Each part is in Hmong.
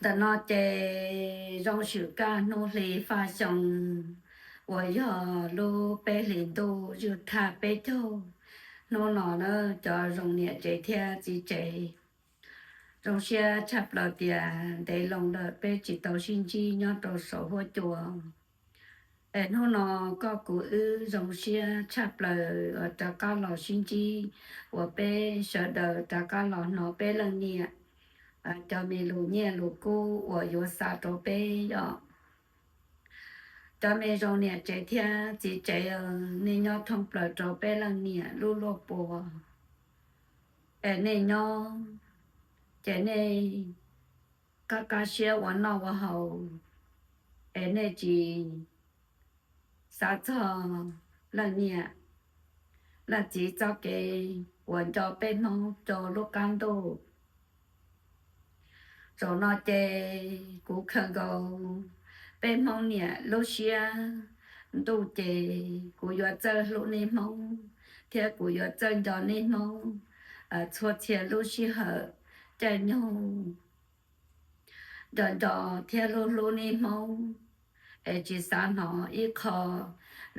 Ntawm no ces zoo swm kaj hnub hli faj xyoo uas yog lub peb hlis ntuj ywj thaj peb caug. Hnub no na cov zoo niam tsev thiab txiv tsev, zoo siab tshaj plaws tias ntev loo lawm peb tsis tau sib ntsib nyob rau saum huab cua. Es hnub no koj kuv wb zoo siab tshaj plaws rov qab los sib ntsib, uas peb sawv daws rov qab los hnov peb leej niam cov me lus nyiaj lus kub uas yuav xa rau peb os. Cov me zoo niam tsev thiab txiv tsev, nej nyob thoob plaws rau peb leej niam lub luaj puas. Es nej nyob ces nej kaj kaj siab ua noj ua haus, es nej tsis xav txog leej niam leej txiv txoj kev uas nco peb Hmoob rau lub qab ntuj. Zaum no ces kuv khaws nkaus peb Hmoob niam lub siab ntuj ces kuv yuav txawj hlub nej Hmoob thiab kuv yuav txawj nco nej Hmoob txhua txhia lub sij hawm caij nyoog. Nco nco thiab hlub hlub nej Hmoob, es tsis xav hnov ib qho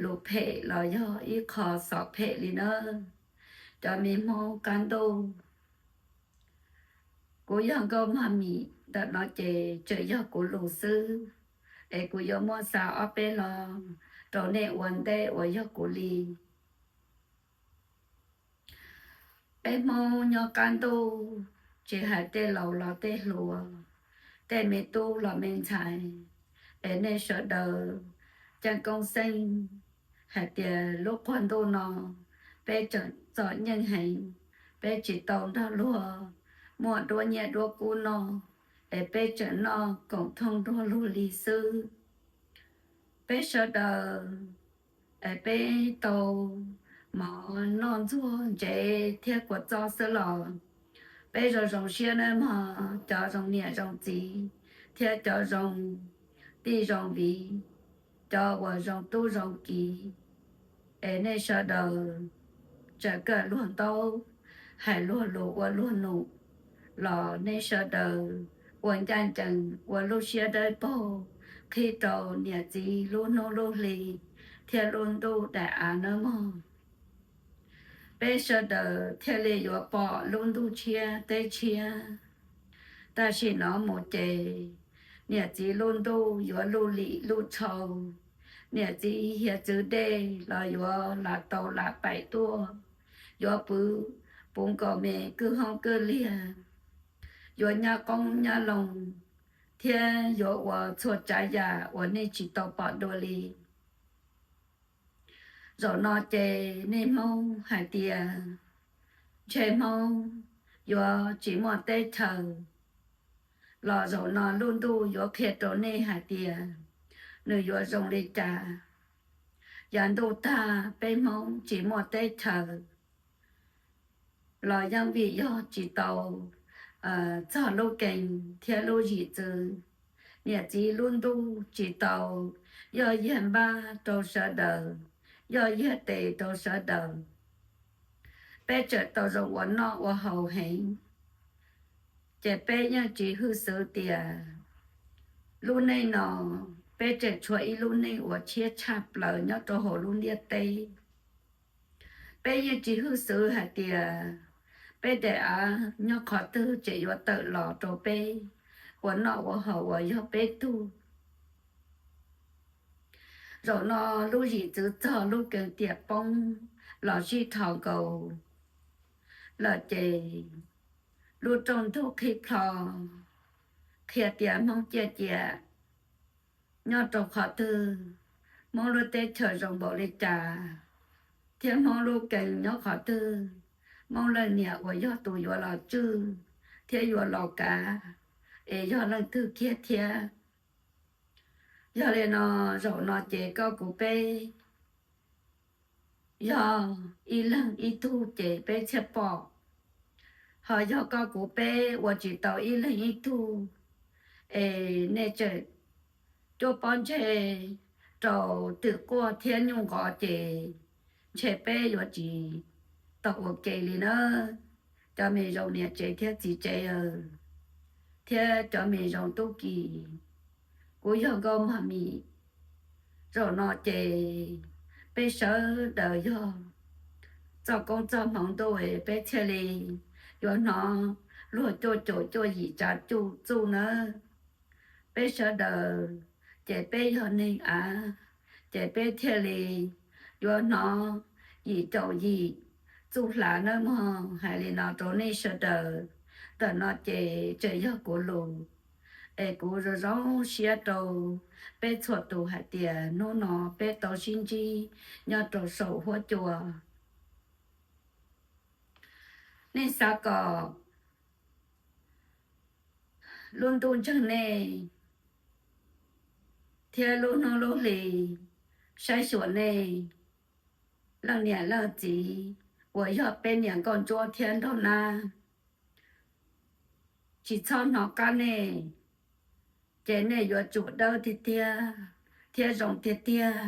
lus phem los yog ib qho xov phem li nawb, cov me Hmoob qab ntuj. Kuv yog Nkauj Mog Mim, ntawm no ces tseem yog kuv lus xwb, es kuv yuav muab xa ob peb lo rau nej ua ntej uas yog kuv li. Peb Hmoob nyob qab ntuj, tsis hais tej laus los tej hluas, tej me tub los me ntxhais, es nej sawv daws caj koob xeeb hais tias lub qhov ntuj no peb tseem txom nyem heev, peb tsis tau nrog luag muaj duab nyiaj duab kub noj, es peb tseem noj koom thooj nrog luag li xwb. Peb sawv daws es peb tau mov noj ntxuag ntsev thiab kua txob xwb los peb zoo zoo siab nawb mog, cov zoo niam zoo txiv thiab cov zoo tij zoo viv, cov uas zoo tub zoo kiv, es nej sawv daws txawm kawm luag ntaub, hais luag lus ua luag num, los nej sawv daws ua ncaj ncees ua lub siab dawb paug qhib rau niam txiv lub hnub lub hli thiab lub ntuj daim av nawb mog. Peb sawv daws thiaj li yuav pom lub ntuj tshiab teb tshiab. Tam sim no mus ces niam txiv lub ntuj yuav luj lim luj tshau, niam txiv hiav txwv dej los yuav lam tau lam paim tuaj, yuav puv nkaus me kwj hoob kwj liag, yuav nyab qoob nyab loo, thiab yuav ua txhua tsav yam uas nej tsis tau pom dua li. Zaum no ces nej Hmoob hais tias ntshe Hmoob yuav tsis muaj teb chaws, los zaum no lub ntuj yuav qhia rau nej hais tias nws yuav zoo li cas. Yav ntuj tag peb Hmoob tsis muaj teb chaws los yeej vim yog tsis tau txog lub kees thiab lub zim txwv. Niam txiv lub ntuj tsis tau yoj yag npab rau sawv daws, yoj yag tes rau sawv daws. Peb tseem tau zoo ua noj ua haus heev, ces peb yeej tsis hwj xwv tias lub neej no peb tseem tshuav ib lub neej uas tshiab tshaj plaws nyob rau hauv lub ntiaj teb. Peb yeej tsis hwj xwv hais tias peb daim av nyob qhov twg tseem yuav tawm los rau peb ua noj ua haus uas yog peb tug. Zaum no lub zim txwv txog lub kees tiam poob los sib dhos nkaus lawm ces lub rooj ntug qhib plho qhia tias Hmoob ciaj ciam nyob rau qhov twg, Hmoob lub teb chaws zoo npaum li cas, thiab Hmoob lub kees nyob qhov twg, Hmoob leej niam uas yog tus yuav los tswj thiab yuav los kav es yog leej twg kiag thiab. Yog li no, zaum no ces koj kuv peb yog ib leeg ib tug ces peb thiaj pom. Ho yog koj kuv peb ua tsis tau ib leeg ib tug, es nej tseem cuab pob ntseg rau twm quaj thiab nyuj nqov ces ntshe peb yuav tsis tau ua ke li nawb, cov me zoo niam tsev thiab txiv tsev. thiab cov me zoo tub ki. Kuv yog Nkauj Mog Mim. Zaum no ces peb sawv daws yog txoj koob txoj hmoov ntuj es peb thiaj li yuav hnov luag cuaj caum cuaj yim tsav cuj txuj nawb. Peb sawv daws ces peb yog neeg av, ces peb thiaj li yuav hnov yim caum yim txuj hlav nawb mog. Hais li no rau nej sawv daws, ntawm no ces tseem yog kuv lus, es kuv zoo zoo siab rau peb txhua tus hais tias hnub no peb tau sib ntsib nyob rau saum huab cua. Nej xav kom lub ntuj ntseeg nej thiab lub hnub lub hli saib xyuas nej, leej niam leej txiv uas yog peb niam nkauj ntsuab thiab nraug nab, tsis txhob hnov qab nej, ces nej yuav tsum dawb tiag tiag thiab zoo tiag tiag.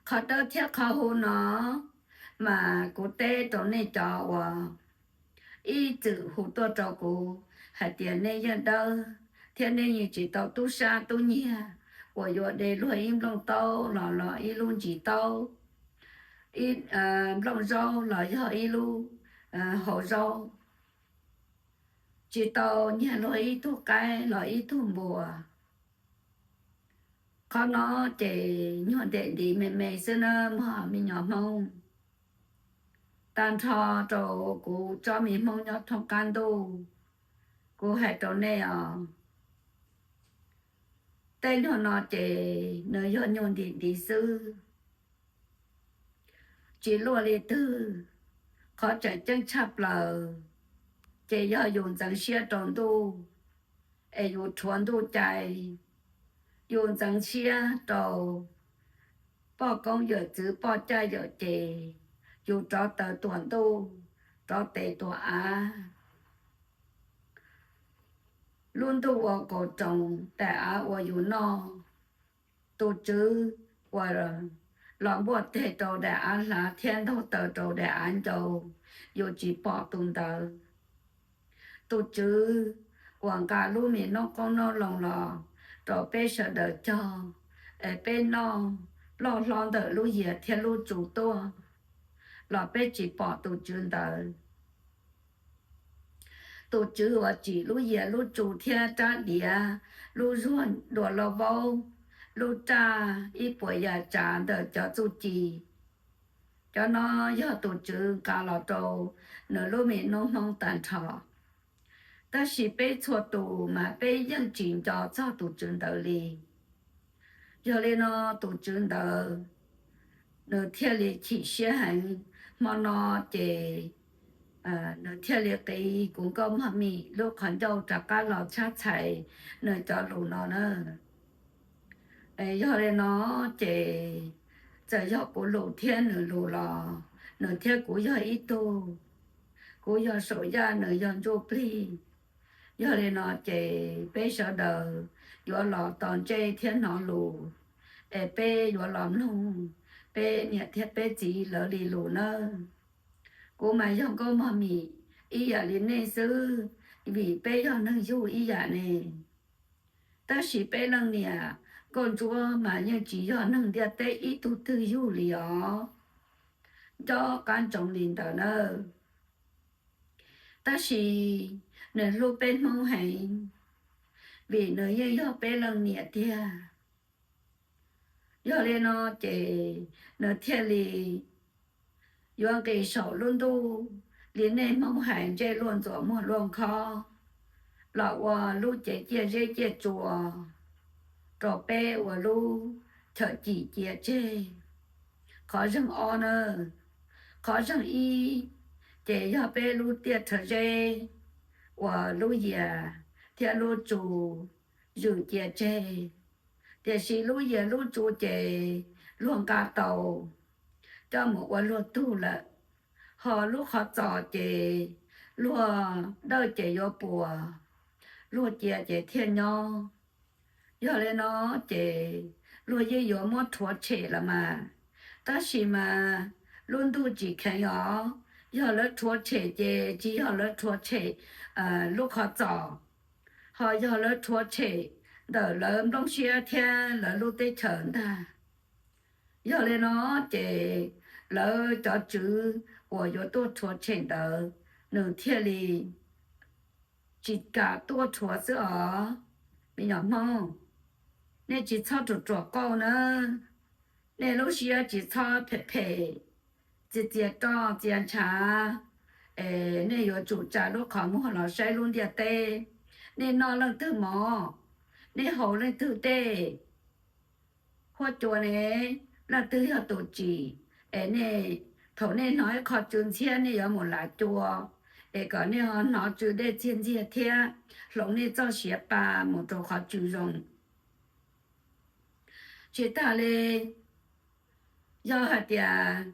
Qhov dawb thiab qhov huv no mas kuv teb rau nej cov uas ib txwm hu tuaj rau kuv hais tias nej yeej dawb thiab nej yeej tsis tau tub sab tub nyiag uas yuav de luag ib nplooj taub los los ib lub ntsis taub, ib nplooj zaub los yog ib lub hau zaub, tsis tau nyiag luag ib tug qaib los ib tug npua. Qhov no ces nyuag ntim ntiv me me xwb nawb mog me nyuam Hmoob. Tag nrho rau kuv tsob me Hmoob nyob thoob qab ntuj, kuv hais rau nej os, tej nyuag no ces nws yog nyuag ntim ntiv xwb, tsis luaj li twg. Qhov tseem ceeb tshaj plaws ces yog yus ntxeev siab rau ntuj, es yus rhuav ntuj cai, yus ntxeev siab rau poj koob yawm txwv poj caj yawm ces, yus rov taws tuam ntuj, rov tes tuam av. Lub ntuj ua kaus roos, daim av ua yus noj. Tus tswv uas los npuaj teg rau daim av hlav thiab ntaug taws rau daim av ncau, yus tsis pom tus ntawd. Tus tswv uas nqa lub me noob qoob noob loo los rau peb sawv daws cog, es peb noj loj hlob ntawm lub yias thiab lub tsu tuaj, los peb tsis pom tus tswv ntawd. Tus tswv uas tsim lub yias lub tsu thiab rab diav, lub zuag dua lauj vaub, lub raj ib puas yam tsav ntawm cov txuj ci, cov no yog tus tswv nqa los rau nws lub me noob Hmoob tag nrho. Tab sis peb txhua tus mas peb yeej tsis nco txog tus tswv ntawd li. Yog li no tus tswv ntawd nws thiaj li chim siab heev. Hmo no ces nws thiaj li qiv kuv Nkauj Mog Mim lub qhov ncauj rov qab los tshab txhais nws cov lus no na. Yog li no ces txawm yog kuv lus thiab nws lus los nws thiab kuv yog ib tug, kuv yog saum yaj nws yog ntsuj plig. Yog li no ces peb sawv daws yuav los tos ntsej thiab hnov lus, es peb yuav los mloog peb niam thiab peb txiv lawv li lus nawb. Kuv mas yog Nkauj Mog Mim ib yam li nej xwb, vim peb yog neeg yug ib yam ne. Tab sis peb leej niam nkauj ntsuab mas yeej tsis yog neeg ntiaj teb ib tug twg yug li os. Nco qab ntsoov li ntawd nawb. Tab sis nws hlub peb Hmoob heev, vim nws yeej yog peb leej niam tiag. Yog li no ces nws thiaj li yuav nqis saum lub ntuj li nej Hmoob hais ntsej luaj ntxuam muag luaj nkhob los ua lub cev ciaj zeb ciaj tsua rau peb ua lub chaw cim cia tseg. Qhov zeeg ob na, qhov zeeg ib ces yog peb lub tiaj rhawv zeb uas lub yias thiab lub tsu zwm cia tseg. Tiam sis lub yias lub tsu ces luag nqa tau coj mus ua luag tug lawm, ho lub qhov txos ces luag dawj ces yuav puas, luag cia ces thiaj nyob. Yog li no ces luag yeej yuav muab rhuav tshem lawm mas, tab sis mas lub ntuj tsis kheev os, yog lawv rhuav tshem ces tsis yog lawv rhuav tshem lub qhov txos, ho yog lawv rhuav tshem ntawm lawv nplooj siab thiab lawv lub teb chaws ntag. Yog li no ces lawv cov tswv uas yuav tuaj rhuav tshem ntawd, nws thiaj li tsis kam tuaj rhuav xwb os. Me nyuam Hmoob, nej tsis txhob ruam ruam qauj na, nej lub siab tsis txhob phem phem, txias txias roj txias ntshav, es nej yuav tsum tsa lub qhov muag los saib lub ntiaj teb. Nej noj leej twg mov, nej haus leej twg dej, huab cua ne, leej twg yog tus tsim, es nej, thaum nej hnov ib qho tsw ntxhiab nej yuav mus lav cua, es kom nej ho hnov tsw dej txiag ntxiag thiab hloov nej txoj siav pa mus rau qhov tsw zoo. Tsis tas li, yog hais tias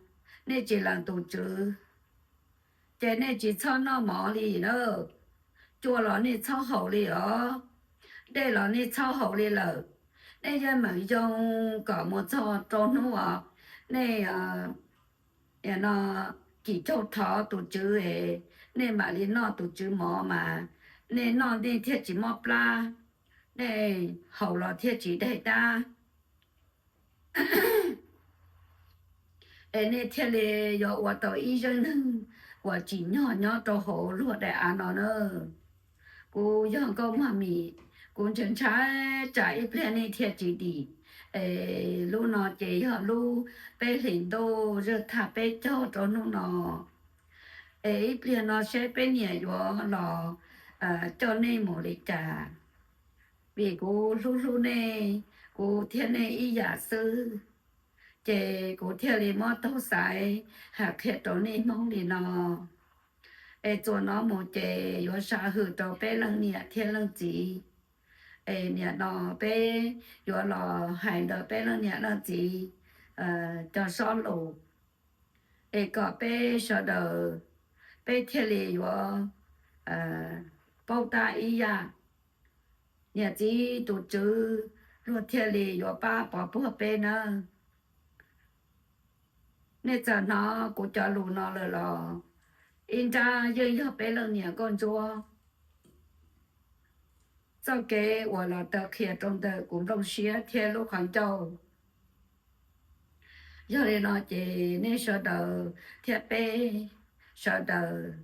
nej tsis lees tus tswv, ces nej tsis txhob noj mov li na, cua los nej txhob haus li os, dej los nej txhob haus li lawm. Nej yeej meem yoo kom mus txog rau hnub uas nej no kim caug thov tus tswv es nej mam li noj tus tswv mov mas nej noj nej thiaj tsis mob plab, nej haus los thiaj tsis daig dab, es nej thiaj li yuav ua tau ib zeej neeg uas tsim nyog nyob rau hauv luag daim av no na. Kuv yog Nkauj Mog Mim, kuv ntshai ntshai tsam ib pliag nej thiaj tsis dim, es lub no ces yog lub peb hlis ntuj zawj thaj peb caug rau hnub no, es ib pliag no seb peb niam yuav los coj nej mus li cas. Vim kuv hlub hlub nej, kuv thiab nej ib yam xwb, ces kuv thiaj li muab taug xaiv hais qhia rau nej Hmoob li no. Es txuas no mus ces yuav sam hwm rau peb leej niam thiab leej txiv. Es nim no peb yuav los hais ntawm peb leej niam leej txiv cov sob lus, es kom peb sawv daws, peb thiaj li yuav paub tab ib yam. Niam txiv tus tswv luag thiaj li yuav pab pov puag peb nawb. Nej txawm hnov kuv cov lus no lawm los, ib nrab yeej yog peb leej niam nkauj ntsuab txoj kev uas los taw qhia rau ntawm kuv nplooj siab thiab lub qhov ncauj. Yog li no ces nej sawv daws thiab peb sawv daws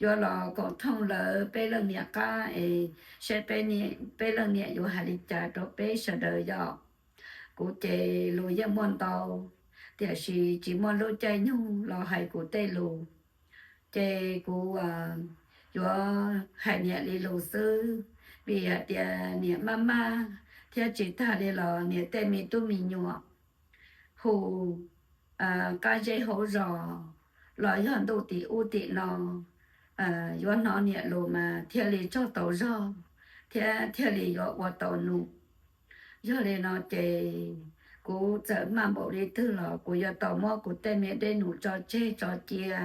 yuav los koom thooj lawv peb leej niam qab es saib peb leej niam yuav hais li cas rau peb sawv daws yom. Kuv ces lus yeej muaj ntau, tiam sis tsis muaj lub caij nyoog los hais kuv tej lus, ces kuv yuav hais niam li lus xwb, vim hais tias niam maj maj thiab tsis tag li los niam tej me tub me nyuam hu qab zeb hauv zos los yog ntuj tim ub tim no yuav hnov niam lus mas thiaj li tsaug tau zog thiab thiaj li yuav ua tau num. Yog li no ces kuv txawm maj npaum li twg los kuv yuav tau muab kuv tej me dej num tso tseg tso cia,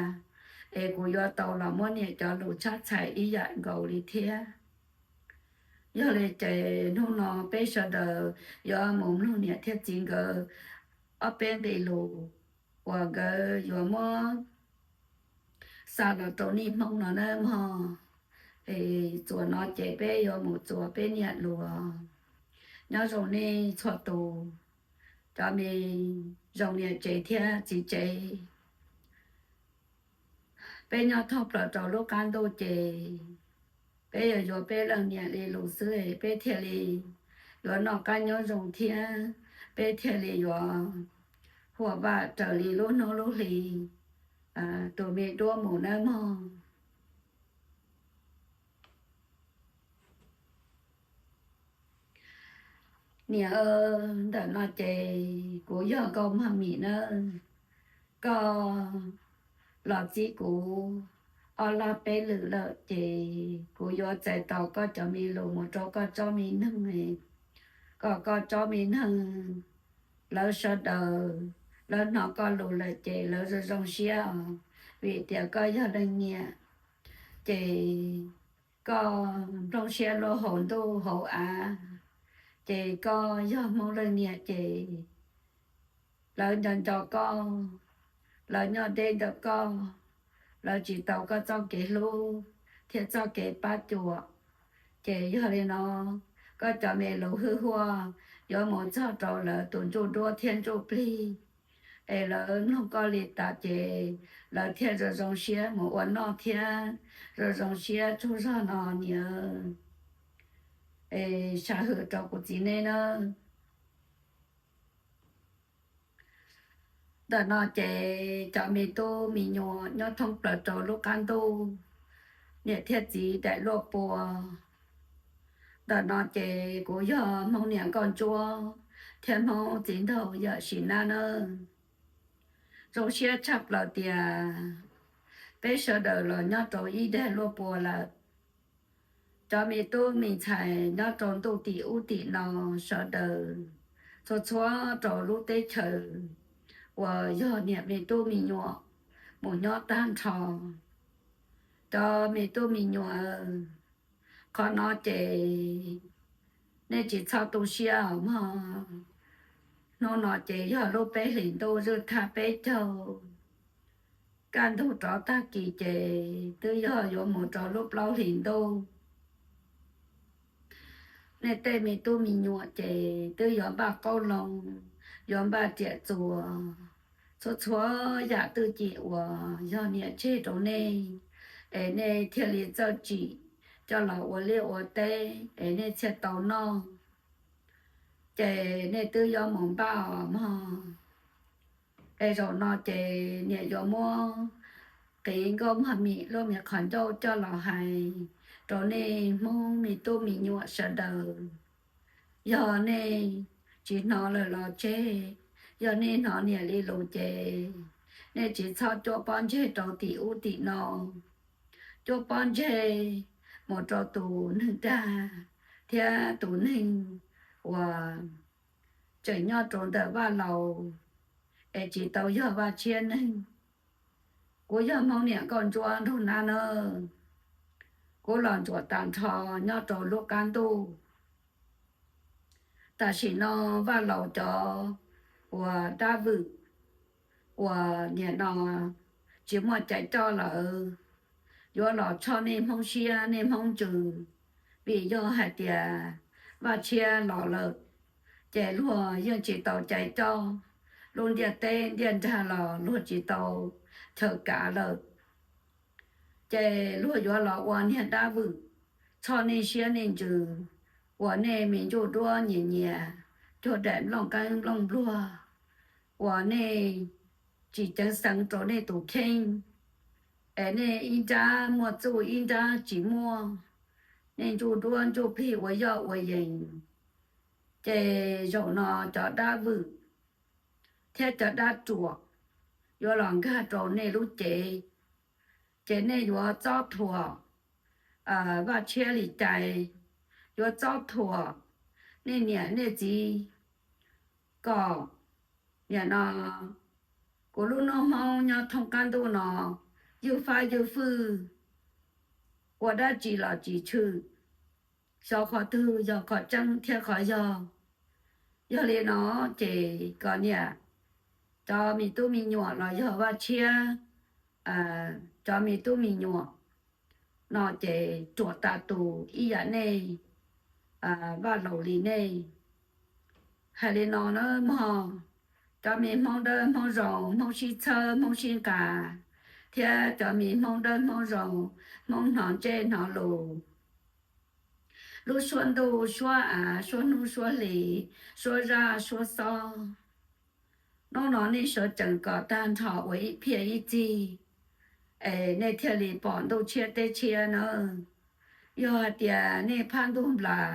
es kuv yuav tau los muab niam cov lus tshab txhais ib yam nkaus li thiab. Yog li ces hnub no peb sawv daws yuav mus mloog niam thiab txiv nkawd ob peb nqe lus uas nkawd yuav muab xa los rau nej Hmoob no nawb mog. Es txuas no ces peb yuav mus txuas peb niam lus. Nyob zoo nej txhua tus, cov me zoo niam tsev thiab txiv tsev. Peb nyob thoob plaws rau lub qab ntuj ces peb yuav yuav peb leej niam li lus xwb peb thiaj li yuav noj qab nyob zoo thiab peb thiaj li yuav huam vam raws li lub hnub lub hli tus me duab mus nawb mog. Niam, ntawm no ces kuv yog Nkauj Mog Mim nawb. Koj los txib kuv ob lab peb lwm lawm ces kuv yuav txais tos koj cov me lus mus rau koj tsob me neeg, kom koj tsob me neeg lawv sawv daws lawv hnov koj lus lawm ces lawv zoo zoo siab os, vim tias koj yog leej niam ces koj nplooj siab luaj hauv ntuj hauv av, ces koj yog Hmoob leej niam ces lawv nco nco koj, lawv nyob deb ntawm koj, lawv tsis tau koj txoj kev hlub thiab txoj kev pab cuam. Ces yog li no, koj cov me lus hwj huaj yuav mus txog rau lawv tus ntsuj duab thiab ntsuj plig, es lawv mloog koj li tas ces lawv thiaj zoo zoo siab mus ua noj thiab zoo zoo siab tsaug zog no niam. Es sam hwm rau kuv txiv nej nawb. Ntawm no ces cov me tub me nyuam nyob thoob plaws rau lub qab ntuj, niam thiab txiv daim luaj pua. Ntawm no ces kuv yog Hmoob niam nkauj ntsuab thiab Hmoob txiv nraug yawm Sim Nab nawb. Zoo siab tshaj plaws tias peb sawv daws los nyob rau ib daim luaj pua lawm. Cov me tub me ntxhais nyob rau ntuj tim ub tim no sawv daws, txhua txhua rau lub teb chaws uas yog niam me tub me nyuam mus nyob tag nrho. Cov me tub me nyuam, qhov no ces nej tsis txhob tu siab os mog. Hnub no ces yog lub peb hlis ntuj zwj thaj peb caug, kaj ntug rov tag kis ces twb yog yuav mus rau lub plaub hlis ntuj. Nej tej me tub me nyuam ces twb yuav npaj qoob loo, yuav npaj riam txuas, txhua txhua yam twj ywm uas yog niam tseg rau nej, es nej thiaj li txawj tsim coj los ua liaj ua teb es nej thiaj tau noj. Ces nej twb yuav mus npaj os mog. Es zaum no ces niam yuav muab qiv nkauj mog mim lub me qhov ncauj coj los hais rau nej Hmoob me tub me nyuam sawv daws. Yog nej tsis hnov lawm los tseg, yog nej hnov niam li lus ces nej tsis txhob cuab pob ntseg rau tim ub tim no. Cuab pob ntseg mus rau tus neeg dag thiab tus neeg uas tseem nyob rau ntawm vaj laus, es tsis tau yog Vaj Tshiab neeg. Kuv yog Hmoob niam nkauj ntsuab nraug nab nawb. Kuv los ntsuam tag nrho nyob rau lub qab ntuj. Tam sim no vaj laus cov uas dab vwm uas niam no tsis muaj cai coj lawm, yuav los tshoj nej Hmoob siab nej Hmoob ntsws, vim yog hais tias Vaj Tshiab los lawm, ces luag yeej tsis tau cai coj. Lub ntiaj teb ntiaj nrag los luag tsis tau chaw kav lawm, ces luag yuav los ua niag dab vwm tshoj nej siab nej ntsws, uas nej me ntsuj duab nyias nyias cuag daim nplooj qeeb nplooj npluag, uas nej tsis ceev xeev rau nej tus kheej, es nej ib nrab muaj txuj ib nrab tsis muaj, nej ntsuj duab ntsuj plig ua yoj ua yees. Ces zaum no cov dab vwm thiab cov dab ruam yuav los nkag rau nej lub cev, ces nej yuav txob thuam Vaj Tshiab li cas, yuav txob thuam nej niam nej txiv, kom nim no kuv lub noob Hmoob nyob thoob qab ntuj no ywj fab ywj fwj, ua dab tsi los tsis tshwm, xyov qhov twg yog qhov tseeb thiab qhov yog. Yog li no ces kom niam cov me tub me nyuam los yog Vaj Tshiab cov me tub me nyuam no ces ruam tas tus ib yam nej Vaj laus li nej. Hais li no na mog, cov me Hmoob dawb Hmoob zoo Hmoob sib txhawb Hmoob sib nqa, thiab cov me Hmoob dawb Hmoob zoo Hmoob hnov ntsej hnov lus, lub suab ntuj suab av suab hnub suab hli, suab zaj suab xob, hnub no nej sawv tsees kom tag nrho ua ib phiaj ib txhij, es nej thiaj li pom ntuj tshiab teb tshiab nawb. Yog hais tias nej phab ntug nplas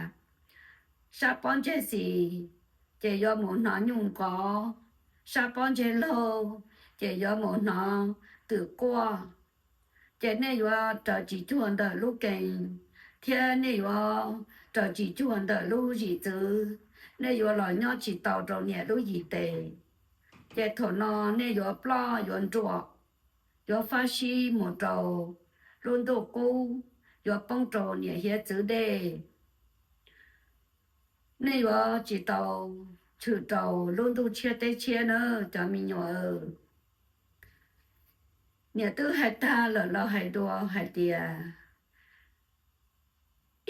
sab pob ntseg xis, ces yuav mus hnov nyuj nqov, sab pob ntseg laug, ces yuav mus hnov twm quaj, ces nej yuav raws tsis cuag ntawm lub kees, thiab nej yuav raws tsis cuag ntawm lub yim txwv, nej yuav los nyob tsis tau rau niam lub yim tes. Ces thaum no nej yuav ploj yuav nruam, yuav fab sib mus rau lub ntuj qub, yuav poob rau niam hiav txwv dej. Nej yuav tsis tau tshwm rau lub ntuj tshiab teb tshiab na cov me nyuam. Niam twb hais tag lawm los hais dua hais tias,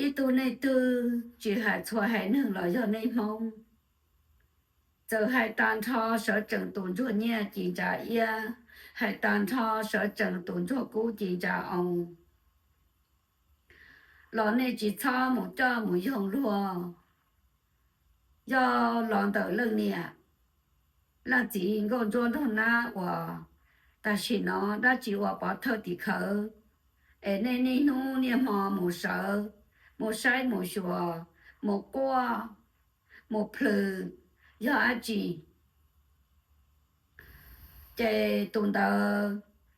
ib tug neeg twg tsis hais txhua haiv neeg los yog nej Hmoob, txawm hais tag nrho sawv tsees tus ntsuag nyiaj ci ntsa iab, hais tag nrho sawv tsees tus ntsuag kub ci ntsa oo, los nej tsis txhob mus coj mus yoog luag. Yog los ntawm leej niam, leej txiv nkauj ntsuab nraug nab uas tam sim no dab tsi ua pov thawj tim khawv, es nej niaj hnub niaj hmo mus sawv, mus saib mus xyuas, mus quaj, mus plhws, yog dab tsi, ces tus ntawd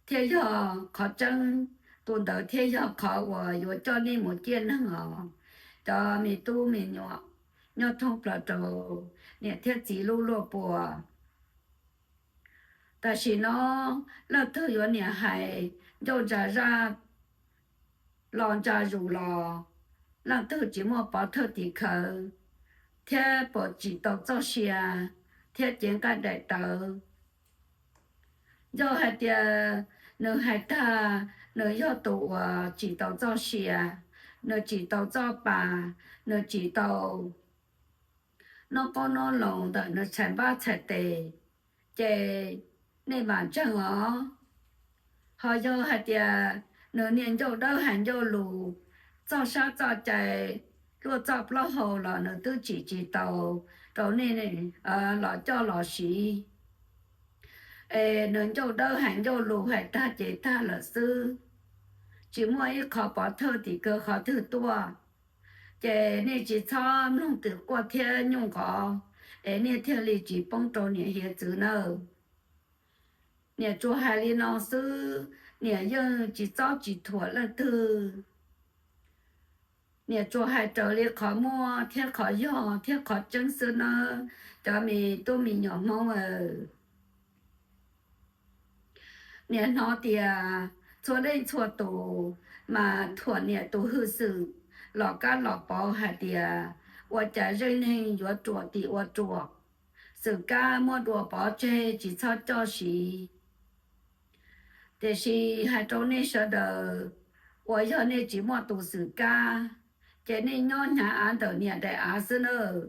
thiaj yog qhov tseeb, tus ntawd thiaj yog qhov uas yuav coj nej mus ciaj neeg os, cov me tub me nyuam nyob thoob plaws rau niam thiab txiv lub luaj puas. Tam sim no leej twg yuav niam hais ncauj ntsa zaj los ntsa zus los, leej twg tsis muaj pov thawj tim khawv thiab puas tsim tau txoj sia thiab cev nqaij daim tawv. Yog hais tias nws hais tag, nws yog tus uas tsim tau txoj sia, nws tsim tau txoj pa, nws tsim tau noj qoob noj loo ntawm nws txhais npab txhais tes, ces nej mam ntseeg os. Ho yog hais tias nws niaj ncauj dawb hais ncauj lus, txoj sab txoj cai, luaj txoj plaub hau los nws twb tsim tsis tau rau nej los coj los siv, es nws ncauj dawb hais ncauj lus hais tag ces tag lawm xwb, tsis muaj ib qho pov thawj tim khawv qhov twg tuaj, ces nej tsis txhob mloog twm quaj thiab nyuj nqov, es nej thiaj li tsis poob rau niam hiav txwv nawb. Niam tsuas hais li no xwb, niam yeej tsis txob tsis thuam leej twg. Niam tsuas hais raws li qhov muaj thiab qhov yog thiab qhov tseeb xwb nawb, cov me tub me nyuam Hmoob aw. Niam hnov tias txhua leej txhua tus mas thuam niam tus hwj xwm los kab los pov hais tias ua cas zeej neeg yuav ruam tim ua ruam, xwm kab muab dua pov tseg tsis txhob coj siv. Tiam sis hais rau nej sawv daws uas yog nej tsis muaj tus xwm kab, ces nej nyob hnyav av ntawm niam daim av xwb nawb.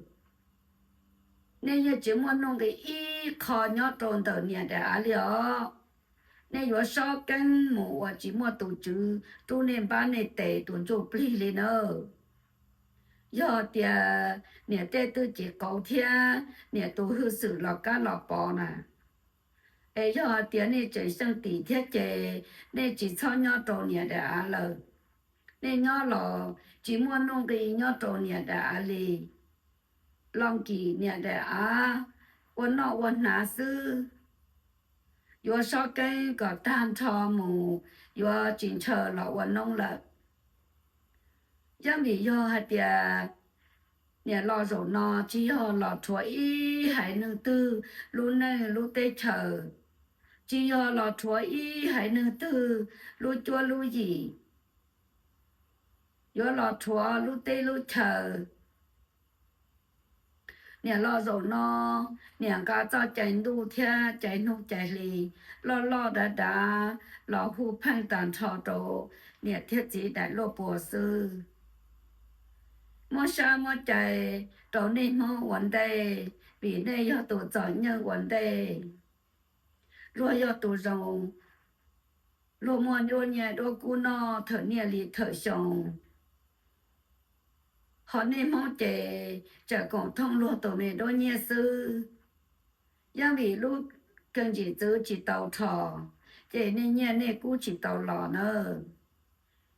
Nej yeej tsis muaj nuj nqis ib qho nyob rau ntawm niam daim av li os. Nej yuav sob keeb mus uas tsis muaj tus tswv rub nej npab nej tes tus ntsuj plig li nawb. Yog tias niam tej twj cev qauv thiab niam tus hwj xwm los kab los pov na, es yog tias nej tseem xyeej tim thiab ces nej tsis txhob nyob rau niam daim av lawm. Nej nyob los tsis muaj nuj nqis nyob rau niam daim av li. Los nkim niam daim av ua noj ua hnav xwb, yuav sob keeb kom tag nrho mus, yuav tsis ntshaw los ua noob lawm. Yeej vim yog hais tias niam los zaum no tsis yog los rhuav ib haiv neeg twg lub neej lub teb chaws, tsis yog los rhuav ib haiv neeg twg lub cuab lub yim, yuav los rhuav lub teb lub chaws. Niam los zaum no, niam nqa txoj cai ntuj thiab cai hnub cai hli loj loj dav dav los hu pheej tag nrho rau niam thiab txiv daim luaj puas xwb. Muab sab muab cai rau nej Hmoob ua ntej, vim nej yog tus txom nyem ua ntej. Luag yog tus zoo, luag muaj duab nyiaj duab kub noj thawm niaj li thawm xyoo. Ho nej Hmoob ces tsawm koom thooj luag tus me duab nyiaj xwb. Yeej vim lub keeb ntsim txwv tsis tau rho, ces nej nyiaj nej kub tsis tau los nawb.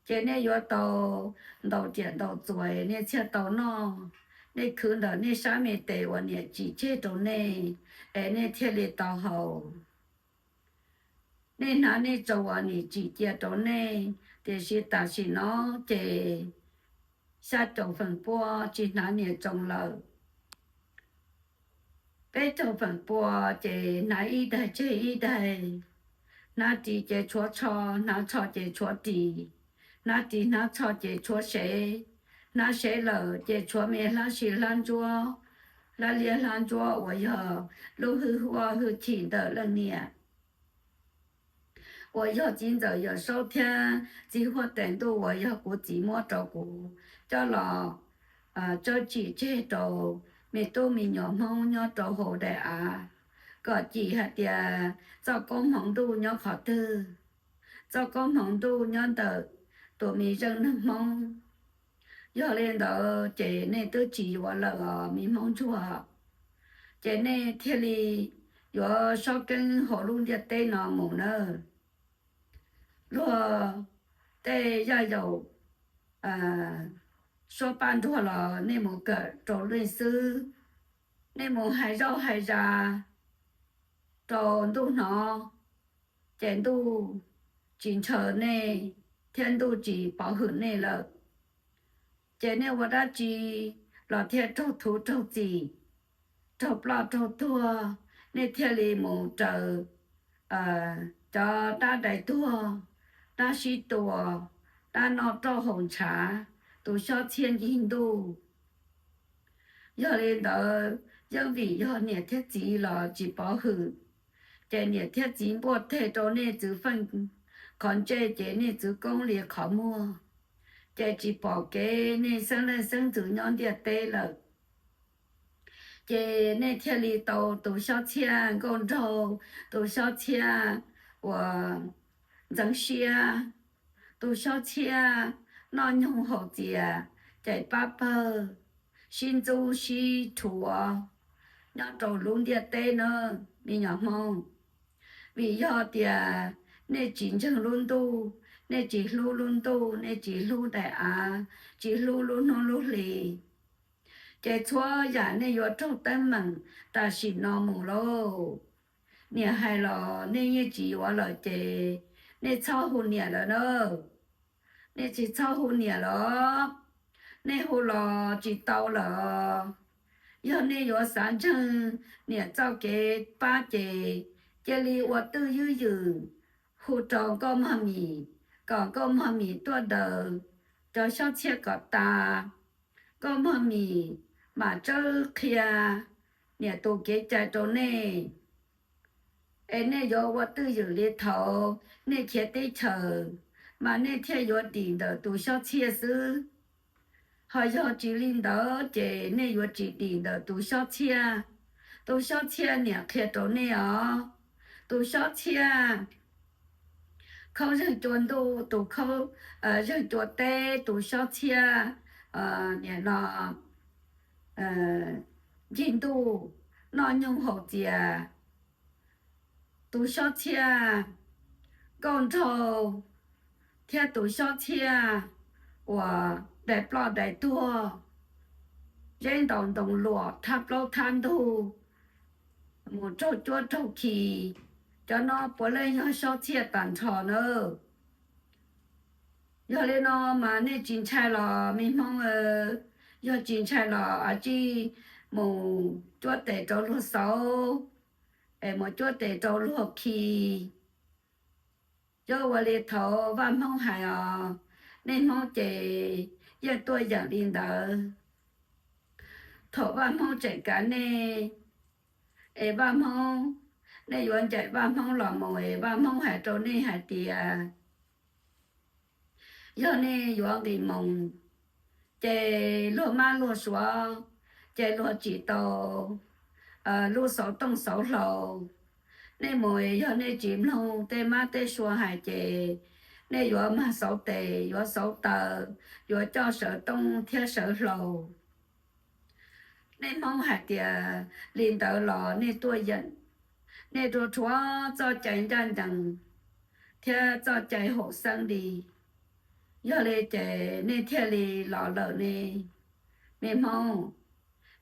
Ces nej yuav tau ntaus riam ntaus txuas nej thiaj tau noj. Nej khwv ntawm nej sab me tes uas niam tsim tseg rau nej, es nej thiaj li tau haus. Nej hnav nej tsoo uas niam tsim cia rau nej, tiam sis tam sim no ces xya caum feem pua tsis hnav niam tsoo lawm. Peb caug feem pua ces hnav ib daig tseg ib daig. Hnav ris ces tshuav tsho, hnav tsho ces tshuav ris, hnav ris hnav tsho ces tshuav sev, hnav sev lawm ces tshuav me hlab si hlab ntsuab, hlab liab hlab ntsuab uas yog lub hwj huam hwj chim ntawm leej niam. uas yog txiv ntxawm Yawm Saub thiab txiv huab tais ntuj uas yog kuv txiv muab rau kuv coj los tsawb tsim tseg rau me tub me nyuam Hmoob nyob rau hauv daim av, kom cim hais tias txoj koob hmoov ntuj nyob qhov twg. Txoj koob hmoov ntuj nyob ntawm tus me zeej neeg Hmoob. Yog li ntawd ces nej twb tsis yuav lawm os me Hmoob ntsuag, ces nej thiaj li yuav sab keeb hauv lub ntiaj teb no mus nawb. Luag tej yaj yaum suab paj nruag los nej mus kawm rau nej xwb. Nej mus hais zaj hais zaj rau ntuj hnov, ces ntuj tsis ntshaw nej thiab ntuj tsis pov hwm nej lawm. Ces nej ua dab tsi los thiaj raug thuv raug txim, raug ploj raug tuag, nej thiaj li mus raws cov dab dai tuag, dab sib tua, dab noj roj haus ntshav, tus xyob txhiaj ncig ntuj. Yog li ntawd yeej vim yog niam thiab txiv los tsis pov hwm, ces niam thiab txiv npuaj teg rau nej txwv feej qhov ntsej ces nej txwv koob li qhov muag, ces tsis pom kev nej xeeb leej xeeb ntxwv nyob ntiaj teb lawm. Ces nej thiaj li tau tus xyob txhiaj nkauj nraug, tus xyob txhiaj uas ntxeev siab, tus xyob txhiaj noj nyoog haus txias, caim pab pawg, sib ntxub sib rhuav nyob rau lub ntiaj teb na me nyuam Hmoob. Vim yog tias nej tsis ntseeg lub ntuj, nej tsis hlub lub ntuj, nej tsis hlub daim av, tsis hlub lub hnub lub hli, ces txhua yam nej yuav raug teeb meem tam sim no mus lauj. Niam hais los nej yeej tsis yuav lawm ces nej txhob hu niam lawm na. Nej tsis txhob hu niam lawm, nej hu los tsis tau lawm. Yog nej yuav xav ntseeg niam txoj kev pab ces cia li ua twj ywm hu rau nkauj mog mim, kom nkauj mog mim tuaj daws cov xyob txhiaj kom tas. Nkauj mog mim mam tsawb qhia niam tus kev cai rau nej. Es nej yuav ua twj ywm li thaum nej khiav teb chaws, mas nej thiaj yuav dim ntawm tus xyob txhiaj xwb. Ho yog tsis li ntawd ces nej yuav tsis dim ntawm tus xyob txhiaj. Tus xyob txhiaj niam qhia rau nej os. Tus xyob txhiaj khaub zeeg cua ntuj, tus khaub zeeg cua teb, tus xyob txhiaj niam no ncig ntuj, noj nyoog haus txias, tus xyob txhiaj nkauj nraug, thiab tus xyob txhiaj uas dai ploj dai tuag, zeb ntaus ntoo luam thab plaub thab ntug, mus raug cuab raug khi, cov no puav leej yog xyob txhiaj tag nrho nawb. Yog li no mas nej tsis ntshai los me Hmoob, yog tsis ntshai los a tsij mus cuab tes rau luag xauv, es mus cuab tes rau luag khi. Yog ua li thaum Vaj Hmoob hais os, nej Hmoob ces yeej tuaj yeem li ntawd. Thaum Vaj Hmoob tseem kav nej, es Vaj Hmoob, nej yuav ncaim Vaj Hmoob los mus es Vaj Hmoob hais rau nej hais tias, yog nej yuav nqis moos, ces luag mab luag suav, ces luag tsim tau lub xauv tooj xauv hlau. Nej mus yog nej tsis mloog tej mab tej suav hais ces nej yuav mag xauv tes, yuav xauv taw, yuav coj sawv tooj thiab sawv hlau. Nej Hmoob hais tias li ntawd los nej tuaj yeem, nej rua rhuav txoj cai ncaj ncees thiab txoj cai haum xeeb li. Yog li ces nej thiaj li los lawm ne, me Hmoob,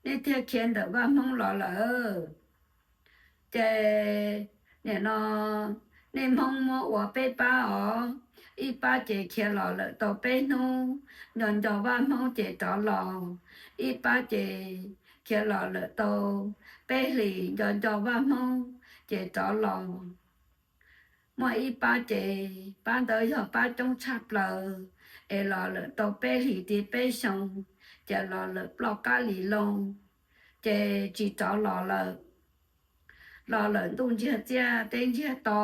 nej thiaj khiav ntawm Vaj Hmoob los lawm. Ces nim no nej Hmoob muab ua peb pab os, ib pab ces khiav los lawm tau peb hnub, nco nco Vaj Hmoob ces rov los, ib pab ces khiav los lawm tau peb hlis, nco nco Vaj Hmoob ces rov los. Muaj ib pab ces pab ntawd yog pab coob tshaj plaws, es los lawm tau peb hlis tiv peb xyoo, ces los lawm ploj qab li loo, ces tsis rov los lawm. Los lawm ntuj ntsiag txiaj teb ntsiag to,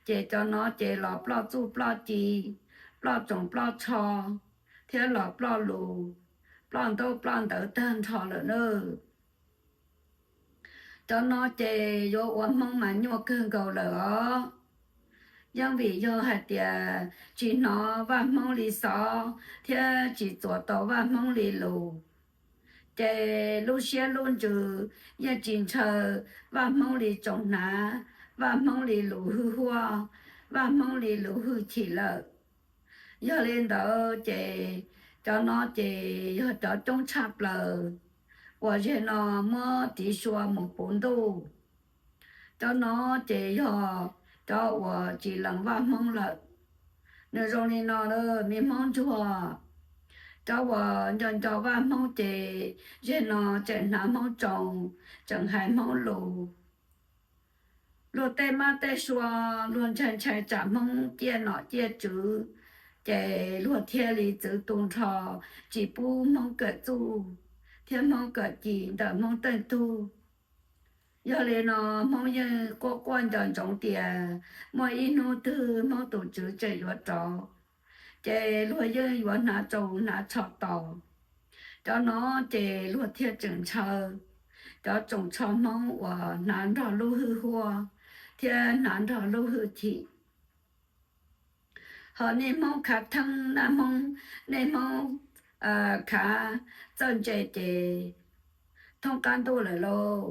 Ces cov no ces los ploj txuj ploj ci, ploj tsoos ploj tsho, thiab los ploj lus, ploj ntaub ploj ntawv tag nrho lawm na. Cov no ces yuav ua Hmoob mas nyuaj kawg nkaus lawm os. Yeej vim yog hais tias tsis hnov Vaj Hmoob li xov thiab tsis txuas tau Vaj Hmoob li lus, ces lub siab lub ntsws yeej tsis ntshaw Vaj Hmoob li tsoos hnav, Vaj Hmoob li lus hwj huaj, Vaj Hmoob li lus hwj chim lawm. Yog li ntawd ces cov no ces yog cov coob tshaj plaws uas zeg no muab tiv sua mus puv ntuj. Cov no ces yog cov uas tsis lees Vaj Hmoob lawm. Nws zoo li no, me Hmoob ntsuag, cov uas nco nco Vaj Hmoob ces zeg no tseem hnav Hmoob tsoos, tseem hais Hmoob lus. Luag tej mab tej sua, luag ntshai ntshai tsam Hmoob ciaj nom ciaj tswv, ces luag thiaj li txwv tu nrho, tsis pub Hmoob kawm txuj thiab Hmoob kawm ci ntawm Hmoob teej tug. Yog li no Hmoob yeej quaj quaj nco ntsoov tias muaj ib hnub twg Hmoob tus tswv tseem yuav rov, ces luag yeej yuav hnav tsoos hnav tsho tos. Cov no ces luag thiaj tseem ntshaw cov tsoos tsho Hmoob uas hnav nrog lub hwj huaj thiab hnav nrog lub hwj chim. Ho nej Hmoob khav theeb naj Hmoob, nej Hmoob khav txawj ntse ces thoob qab ntuj lawm lauj.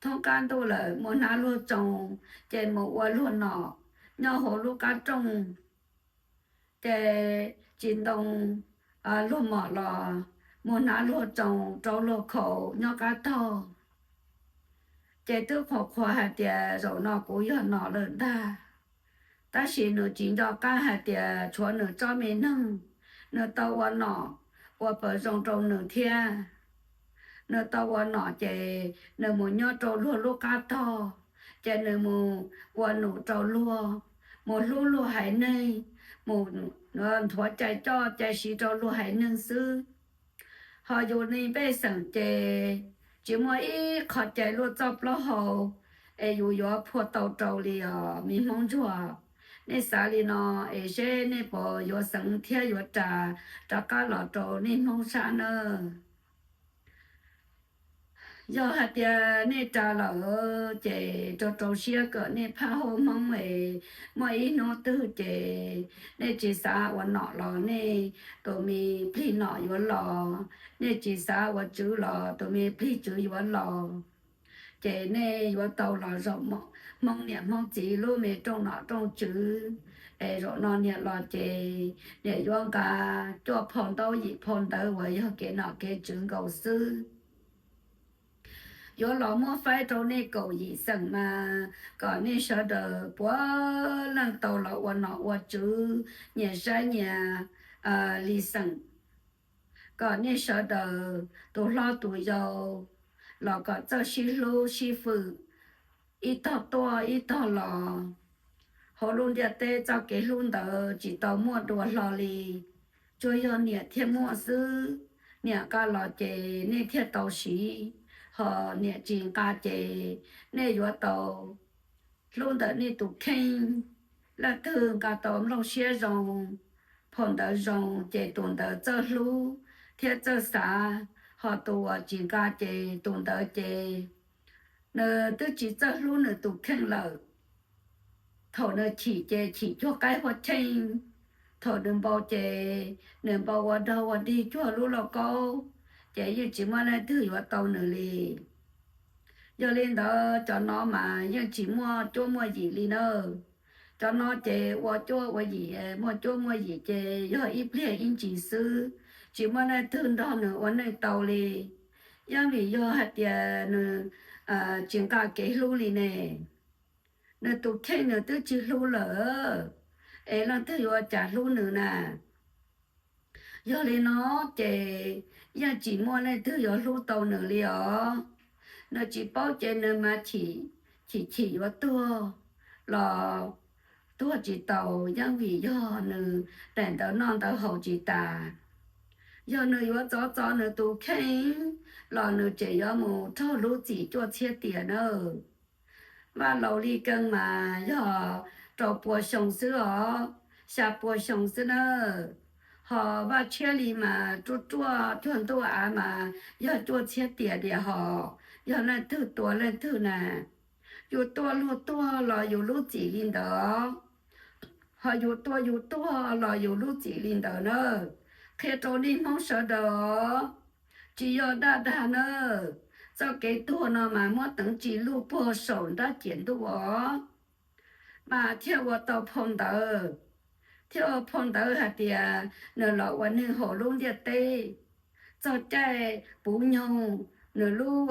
Thoob qab ntuj lawm mus hnav luag tsoos ces mus ua luag nom nyob hauv lub qab rooj, ces tsis ntoo luag mom los mus hnav luag tsoos rau luag khaus nyob qab tog. Ces twb qhuas qhuas hais tias zaum no kuv yog nom lawm ntag, tab sis nws tsis nco qab hais tias tshuav nws tsob me neeg, nws tau ua nom ua pawg zoo rau nws thiab. Nws tau ua nom ces nws mus nyob rau luag lub qab tog, ces nws mus ua num rau luag, mus hlub luag haiv neeg, mus nthuav cai coj cai siv rau luag haiv neeg xwb. Ho yus li pej xeem ces tsis muaj ib qho cai luaj txoj plaub hau es yus yuav phua tau rau li os me Hmoob ntsuag. Nej xav li no es seb nej puas yuav xeev thiab yuav ras rov qab los rau nej Hmoob sab nawb. Yog hais tias nej ras lawm ces rau rau siab kom nej phaj hauj Hmoob es muaj ib hnub twg ces nej tsis xav ua nom los nej tus me plig nom yuav los, nej tsis xav ua tswv los tus me plig tswv yuav los. Ces nej yuav tau los zaum Hmoob niam Hmoob txiv lub me rooj nom rooj tswv, es zaum no niam los ces niam yuav nqa cuaj phau ntaub yim phau ntawv uas yog kev nom kev tswv nkaus xwb. Yuav los muab faib rau nej kaum yim xeem mas kom nej sawv daws puav leej tau los ua nom ua tswv, nyias saib nyias li xeem, kom nej sawv daws tus hlob tus yau los kom txawj sib hlub sib fwm, ib tog tuaj ib tog los. Hauv lub ntiaj teb txoj kev hlub ntawd tsis tau muaj dua hlo li, tsuas yog niam thiaj muaj xwb. Niam nqa los ces nej thiaj tau siv, ho niam tsis nqa ces nej yuav tau hlub ntawm nej tus kheej. Leej twg nqa tau nplooj siab zoo, phau ntawv zoo ces tus ntawd txawj hlub thiab txawj xav, ho tus uas tsis nqa ces tus ntawd ces nws twb tsis txawj hlub nws tus kheej lawm. Thaum nws chim ces chim cuag qaib huaj cheej, thaum nws npau ces nws npau ua dog ua dig cuag lub lauj kaub, ces yeej tsis muaj leej twg yuav tau nws li. Yog li ntawd cov no mas yeej tsis muaj cuab muaj yim li na. Cov no ces ua cuab ua yim, muaj cuab muaj yim ces yog ib pliag ib ntsis xwb, tsis muaj leej twg nrog nws ua neej tau li. Yog vim yog hais tias nws tsis nqa kev hlub li ne. Nws tus kheej nws twb tsis hlub lawm, es leej twg yuav cas hlub nws na? Yog li no ces yeej tsis muaj leej twg yuav hlub tau nws li os. Nws tsis paub ces nws mas chim chim yuav tuag los tuag tsis tau, yeej vim yog nws daim ntawv noj ntawv haus tsis tas. Yog nws yuav txov txov nws tus kheej los nws tseem yuav mus raug lub txim cuaj txhiab tiam na. Vaj Laus Lis Kees mas yog rau pua xyoo xwb os, xya pua xyoo xwb na. Ho Vaj Tshiab Lis mas ruaj ruaj cuag ntuj av mas yog cuaj txhiab tiam diam hos, yog leej twg tua leej twg na. Yus tuaj luag tuag los yus lub txim li ntawd, ho yus tua yus tuag los yus lub txim li ntawd na. Qhia rau nej Hmoob sawv daws, tsis yog daj dag na. Txoj kev tuag no mas muab teev tsis luj puag saum nrab ciam ntuj os, mas thiaj ua tau phau ntawv, thiaj ua phau ntawv hais tias nws los ua neeg hauv lub ntiaj teb. Txog caij puv nyoog, nws lub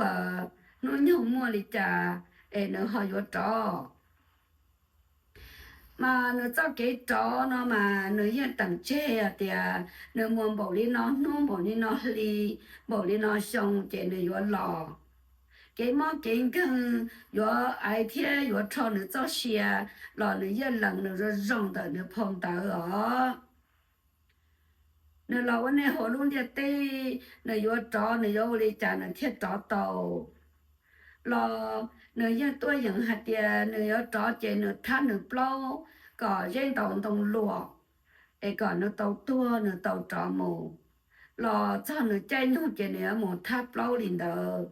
hnub nyoog muaj li cas es nws ho yuav rov. Mas nws txoj kev rov no mas nws yeej teem tseg hais tias nws mus npaum li no hnub, npaum li no hli, npaum li no xyoo ces nws yuav los. Kev mob kev nkeeg yuav aiv thiab yuav rho nws txoj sia los nws yeej lees nws zoo zoo ntawm nws phau ntawv os. Nws los ua neeg hauv lub ntiaj teb, nws yuav rov nws yuav ua li cas nws thiaj rov tau. Los nws yeej tuaj yeem hais tias nws yuav rov ces nws thab nws plaub kom zeb ntaus ntoo luam, es kom nws tau tuag nws tau rov mus. Los txog nws caij nyoog ces nws yuav mus thab plaub li ntawd.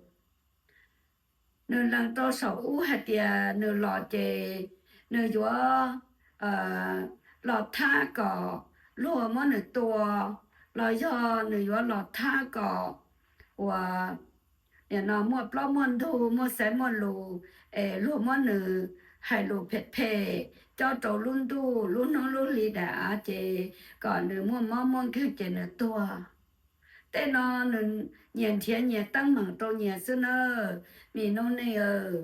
Nws lees rau saum ub hais tias nws los ces nws yuav los thab kom luag muab nws tua, los yog nws yuav los thab kom uas nim no muaj plaub muaj ntug, muaj xaiv muaj lus, es luag muab nws hais lus phem phem cob rau lub ntuj lub hnub lub hli daim av ces kom nws muaj mob muaj nkeeg ces nws tuag. Tej no nws nyias nrhiav nyias teeb meem rau nyias xwb nawb, me noob neej aw.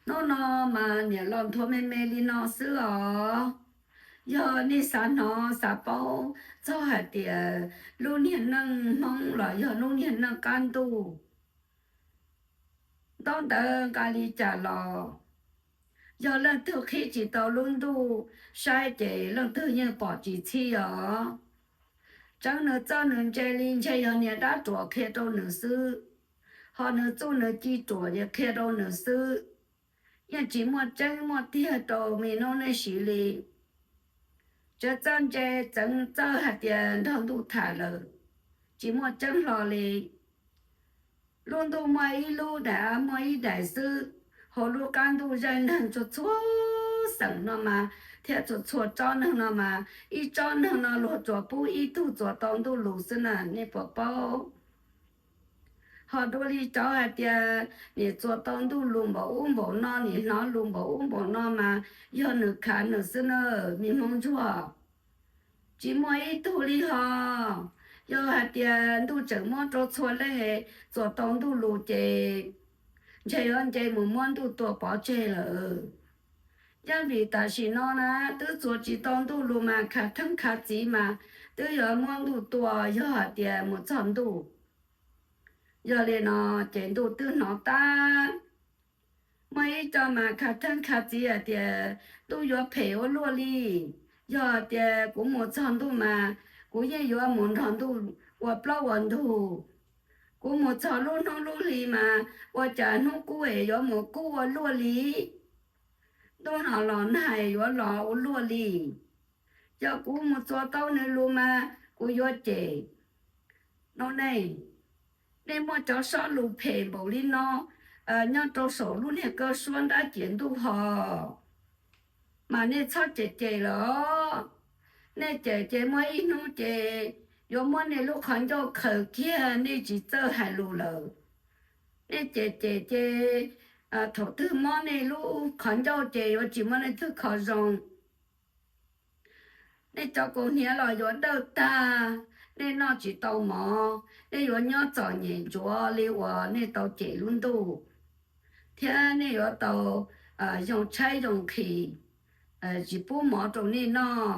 Hnub no mas niam los nthuav me me li no xwb os. Yog nej xav hnov xav paub txog hais tias lub niag neej Hmoob los yog lub niag neej qab ntuj, ntaub ntawv nqa li cas los, yog leej twg qhib tsis tau lub ntuj saib ces leej twg yeej pom tsis txhij os. Tseev nws txawj nws ntse li ntshe yog niag dab ruam qhia rau nws xwb, ho nws txuj nws ci ruam ces qhia rau nws xwb. Yeej tsis muaj tseeb muaj tiag rau me noob neej siv li. Tseev txawj ntse, tseev txawj hais tias nrog ntuj tham lawm, tsis muaj tseeb hlo li. Lub ntuj muaj ib lub, daim av muaj ib daim xwb. Hauv lub qab ntuj zaj neeg txhua txhua xeem no mas thiab txhua txhua tsob neeg no mas ib tsob neeg no luag tsuas pub ib tug txuas tau ntuj lus xwb na, nej puas paub? Ho dua li cov hais tias nim txuas tau ntuj lus npaum ub npaum no, nim hnov lus npaum ub npaum no mas yog nws khav nws xwb na, me Hmoob ntsuag. Tsis muaj ib tug li ho. Yog hais tias ntuj tseem muab rau txhua leej txuas tau ntuj lus ces ntshe yuav nce mus muab ntuj tua pov tseg lawm. Yeej vim tam sim no na twb txuas tsis tau ntuj lus mas khav theeb khav txiv mas twb yuav muab ntuj tua yog hais tias mus txog ntuj. Yog li no ces ntuj twb hnov tab. Muaj ib co mas khav theeb khav txiv hais tias ntuj yuav phem ua luaj li. Yog tias kuv mus txog ntuj mas kuv yeej yuav mus nrog ntuj ua plaub ua ntug. Kuv mus txog lub hnub lub hli mas ua cas hnub qub es yuav mus kub ua luaj li. Ntuj no los nag yuav los ua luaj li. Yog kuv mus txuas tau nws lus mas kuv yuav cem. Noob neej, nej muaj cov sob lus phem npaum li no nyob rau saum lub niag kab suab nrab ciam ntuj hos, mas nej txhob cem cem lawm. Nej cem ces muaj ib hnub ces yuav muab nej lub qhov ncauj khaws kiag nej tsis txawj hais lus lawm. Nej cem cem ces thaum twg mob nej lub qhov ncauj ces yuav tsis muaj leej twg kho zoo. Nej cov kaus hniav los yuav dawj tag, nej noj tsis tau mov, nej yuav nyob txom nyem ntsuav li uas nej tau cem lub ntuj, thiab nej yuav tau yoo tshaib yoo nqhis, tsis pub mov rau nej noj.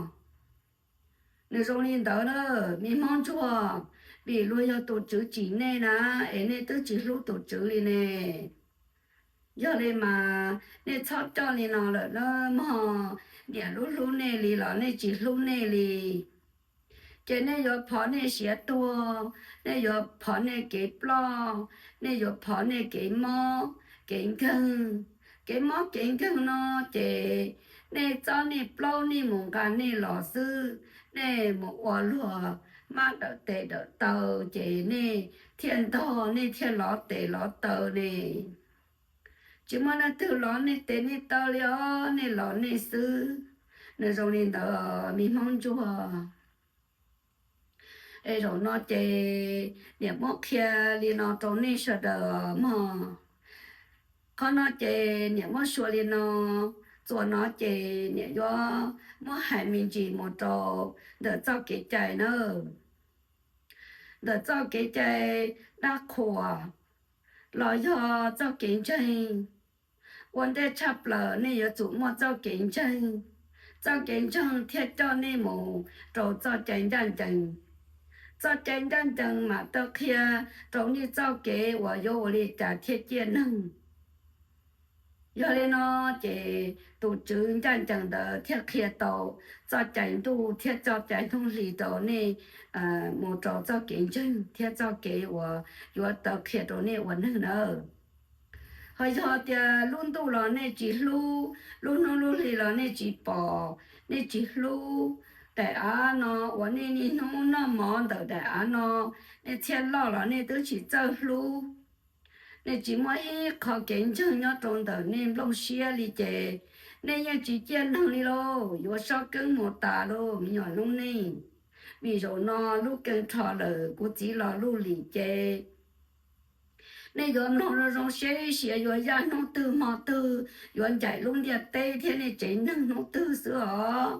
Nws zoo li ntawd na, me Hmoob ntsuag, vim luag yog tus tswv tsim nej na, es nej twb tsis hlub tus tswv li ne. Yog li mas nej txhob coj li no lawm na mog, niam lub hlub nej li los nej tsis hlub nej li. Ces nej yuav phov nej siav tuag, nej yuav phov nej kev ploj, nej yuav phov nej kev mob, kev nkeeg. Kev mob kev nkeeg no ces nej txob nej plaub nej mus nqa nej los xwb, nej mus ua luag mab dawm tes dawm taw ces nej thiaj ntog nej thiaj lov tes lov taw ne. Tsis muaj leej twg lov nej tes nej taw li os, nej lov nej xwb. Nws zoo li ntawd me Hmoob ntsuag. Es zaum no ces niam muab qhia li no rau nej sawv daws mog. Qhov no ces niam muab suav li no, txuas no ces niam yuav muab hais me ntsis mus rau ntawm txoj kev cai na. Ntawm txoj kev cai dab qhuas los yog txoj kev ntseeg, ua ntej tshaj plaws nej yuav tsum muaj txoj kev ntseeg. Txoj kev ntseeg thiaj coj nej mus rau txoj cai ncaj ncees. Txoj cai ncaj ncees mas tau qhia rau nej txoj kev uas yuav ua li cas thiaj ciaj neeg. Yog li no ces tus Tswv ncaj ncees ntawd thiaj qhia tau txoj cai ntuj thiab txoj cai hnub hli rau nej mus rau txoj kev ntseeg thiab txoj kev uas yuav tau qhia rau nej ua neeg nawb. Ho yog tias lub ntuj los nej tsis hlub, lub hnub lub hli los nej tsis pom, nej tsis hlub daim av no uas nej niaj hnub noj mov ntawm daim av no, nej txhiaj loj los nej twb tsis txawj hlub. Nej tsis muaj ib qho kev ntseeg nyob rau ntawm nej nplooj siab li ces nej yeej tsis ciaj neeg li lauj, yuav sob keeb mus tas lauj me nyuam lub neej. Vim zaum no lub keeb rho lawm kuv txiv los luj lim ces nej yuav mloog zoo zoo seb sia yuav yaj hnub twg hmo twg, yuav ncaim lub ntiaj teb thiab nej tsev neeg hnub twg xwb os.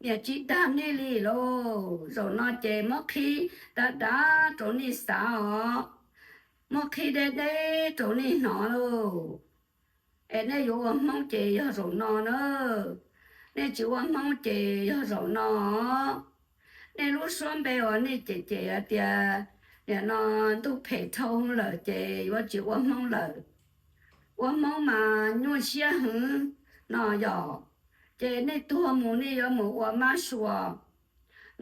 Niam tsis dag nej li lauj, zaum no ces muab qhib dav dav rau nej xav os, muab qhib deb deb rau nej hnov lauj. Es nej yuav ua Hmoob ces yog zaum no na, nej tsis ua Hmoob ces yog zaum no. Nej lub suab npe uas nej cem cem hais tias nim no ntuj phem dhau lawm ces yuav tsis ua Hmoob lawm. Ua Hmoob mas nyuaj siab heev no yog, ces nej tuag mus nej yuav mus ua mab sua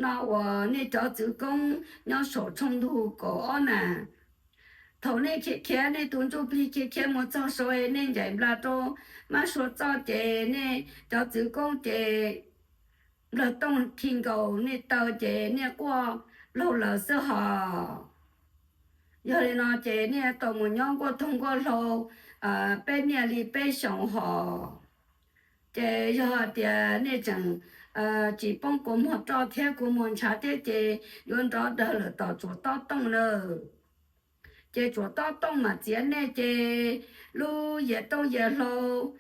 no uas nej cov txwv koob nyob saum tshooj ntug kaum ob na. Thaum nej khiav khiav nej tus ntsuj plig khiav khiav mus txog saud nej ncaim nplas rau mab sua txoj ces nej cov txwv koob ces nplawg tooj khi nkaus nej taw ces nej quaj laug lawm xwb hos. Yog li no ces nej tau mus nyob nkuaj toog nkuaj hlau peb niaj li peb xyoos hos. Ces yog hais tias nej tseem tsis poob kua muag roj thiab kua muag ntshav thiab ces yuav nrov dawg lawm tom tsuas tob tooj na. Ces tsuas tob tooj mam txiav nej ces lub yias tooj yias hlau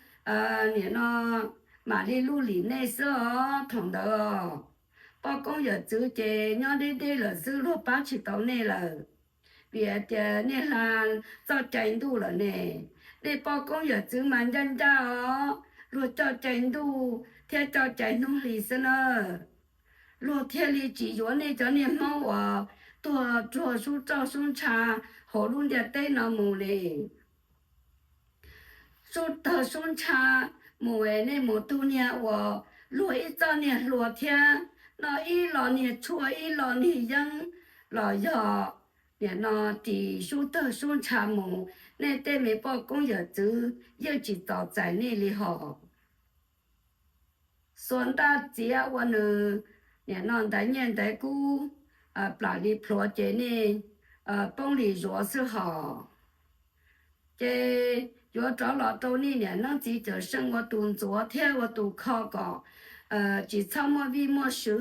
nim no mam li luj lim nej xwb os. Thaum ntawd poj koob yawm txwv ces nyob deb deb lawm xwb, luag pab tsis tau nej lawm. Vim hais tias nej hla txoj cai ntuj lawm ne. Nej poj koob yawm txwv mas ncaj ncaj os, luag coj cai ntuj thiab coj cai hnub hli xwb na. Luag thiaj li tsis yuav nej cov niag Hmoob uas tuag rau sub roj sub ntsha hauv lub ntiaj teb no mus li. Sub tawg sub ntsha mus es nej mus tu niag uas luag ib txoj niag hlua thiab noj ib lo niag tshuaj ib lo niag yeeb los yog nim no ris sub tawg sub ntsha mus, nej tej me poj koob yawm txwv yeej tsis txom txais nej li hos. Xuas ntaj txiav ua nws nim no ntaiv nyiaj ntaiv kub plam li plhuav ces nej poob li zuav xwb hos. Ces yuav rov los rau nej niam neeb txiv cawm seej ua tus ntxuav thiab ua tus kho kom tsis txhob muaj vij muaj sw,